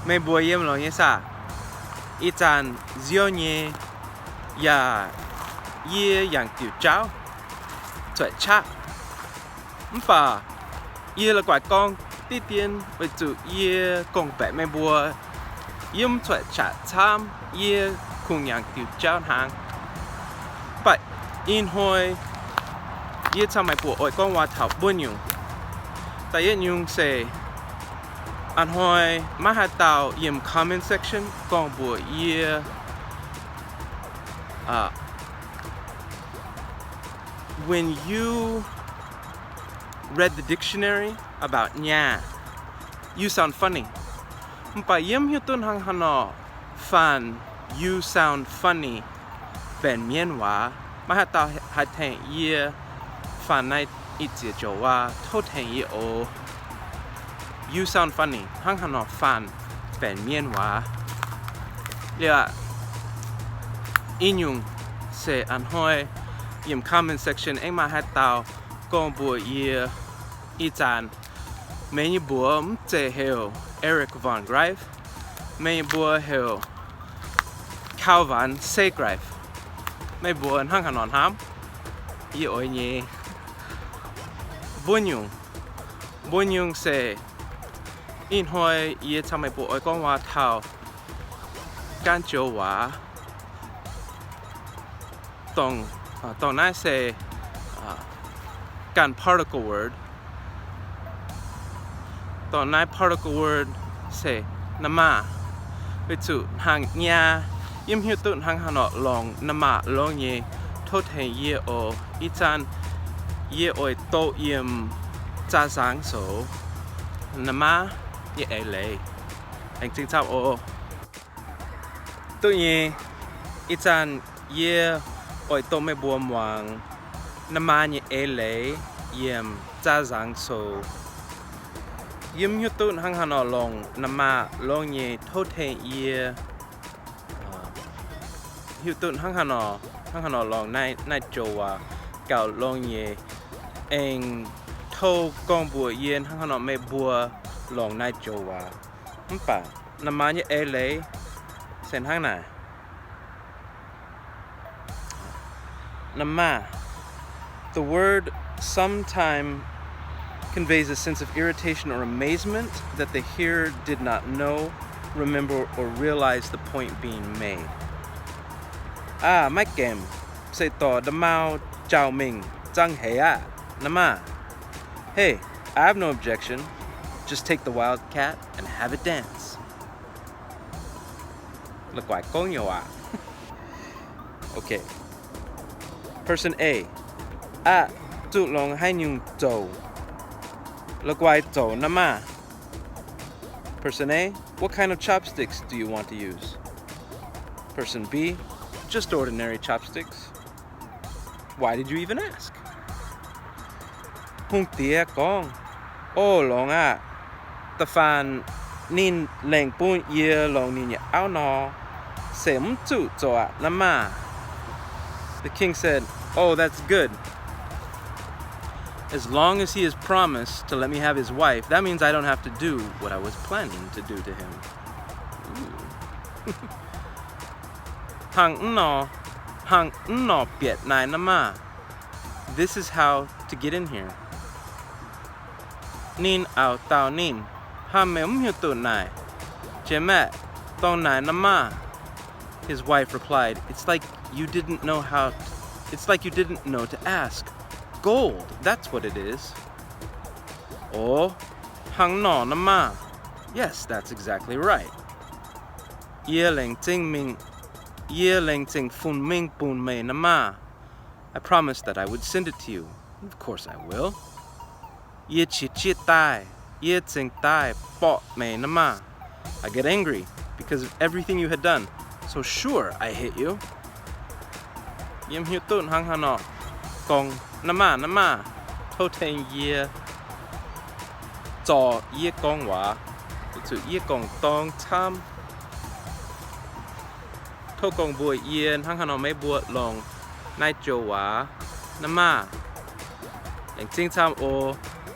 Meih mbuo yiem longx nyei saah? Ih zanc nziouv nyei yaac yie yangh diuc jauv cuotv qaqv. Mv baac yie la'guaih gorngv diqv dien weic zuqc yie gorngv-baeqc meih mbuo, yie mv cuotv qaqv camv, yie kungx yangh diuc jauv hnangv. Mv baac ih hnoi yie caux meih mbuo oix gorngv waac taux buo nyungc. Da'yietv nyungc se a'hnoi maiv haaix dauh yiem comment section gorngv mbuox yie, uh, when you read the dictionary about nyah, you sound funny. Mv baac yie mv hiuv duqv hnangv haaix nor faan you sound funny benx mienh waac. Maiv haaix dauh haih tengx yie faan naaiv ih ziex joux waac. Tov tengx yie oc. You sound funny hnangv haaix nor faan benx mienh waac. Liuz aqv, i nyungc se a'hnoi yiem comment section aengx maaih haaix dauh gorngv mbuox yie, ih zanc meih nyei mbuox mv zeiz heuc Eric Von Greif, meih nyei mbuox heuc Calvin Seagrafe. Meih mbuox hnangv haaix nor hnamv? Yie oix nyei. Mbuo nyungc, mbuo nyungc se ih hnoi yie caux meih mbuo oix gorngv waac taux ganh joux waac. Dongh, dongh naaiv se ganh particle word. Dongh naaiv particle word se na'maah. Weic zuqc hnangv nyei, yie mv hiuv duqv hnangv haaix nor longc na'maah longx nyei. Tov tengx yie oc. Ih zanc yie oix doqc yiem zaah nzangc sou na'maah nyei eix leiz. Laengz zingh camv oc. Duqv nyei, ih zanc yie oix doqc meih mbuo muangx na'maah nyei eix leiz yiem zaah nzangc sou. Yie mv hiuv duqv hnangv haaix nor longc na'maah longx nyei. Tov tengx yie hiuv duqv hnangv haaix nor, hnangv haaix nor longc naaiv, naaiv joux waac gauh longx nyei. Aengx tov gorngv mbuox yie hnangv haaix nor meih mbuo longc naaiv joux waac. Mv baac na'maah nyei eix leiz se hnangv naaic. Na'maah. The word sometime conveys a sense of irritation or amazement that the hearer did not know, remember, or realize the point being made. Aa, maiv gaengh, se dorh na'maah jauv mingh zangv heix aqv, na'maah. Hey, I have no objection. Just take the wildcat and have a dance. La'guaih gorngv nyei waac. Okay. Person A, aqv, zuqc longc haaix nyungc zouc? La'guaih zouc na'maah. Person A, what kind of chopsticks do you want to use? Person B, just ordinary chopsticks. Why did you even ask? Hungh diex gorngv, O, longx aqv. Da'faanh ninh lengc bun yie longc ninh nyei auv nor, se mv zuqc zoux aqv, na'maah. The king said, Oh, that's good. As long as he has promised to let me have his wife, that means I don't have to do what I was planning to do to him. Hnangv nor, hnangv nor bieqc naaiv, na'maah. This is how to get in here. Ninh auv dau ninh, Hnamv meih mv hiuv duqv naaic? Jiex maeqv, dongh naaic, na'maah. His wife replied, It's like you didn't know how, it's like you didn't know to ask. Gold, that's what it is. O, hnangv nor, na'maah. Yes, that's exactly right. Yie laengz zingh mingh, yie laengz zingh fun mingh bun meih, na'maah. I promised that I would send it to you. Of course I will. Yie qiex jiez daaih, yie cingx daaih borqc meih, na'maah. I get angry because of everything you had done, so sure I hate you. Yie mv hiuv duqv hnangv haaix nor gorngv, Na'maah, na'maah, tov tengx yie zorc yie gorngv waac, weic zuqc yie gorngv dorng camv. Tov gorngv mbuox yie hnangv haaix nor meih mbuo longc naaiv joux waac, na'maah. Laengz zingh camv oc.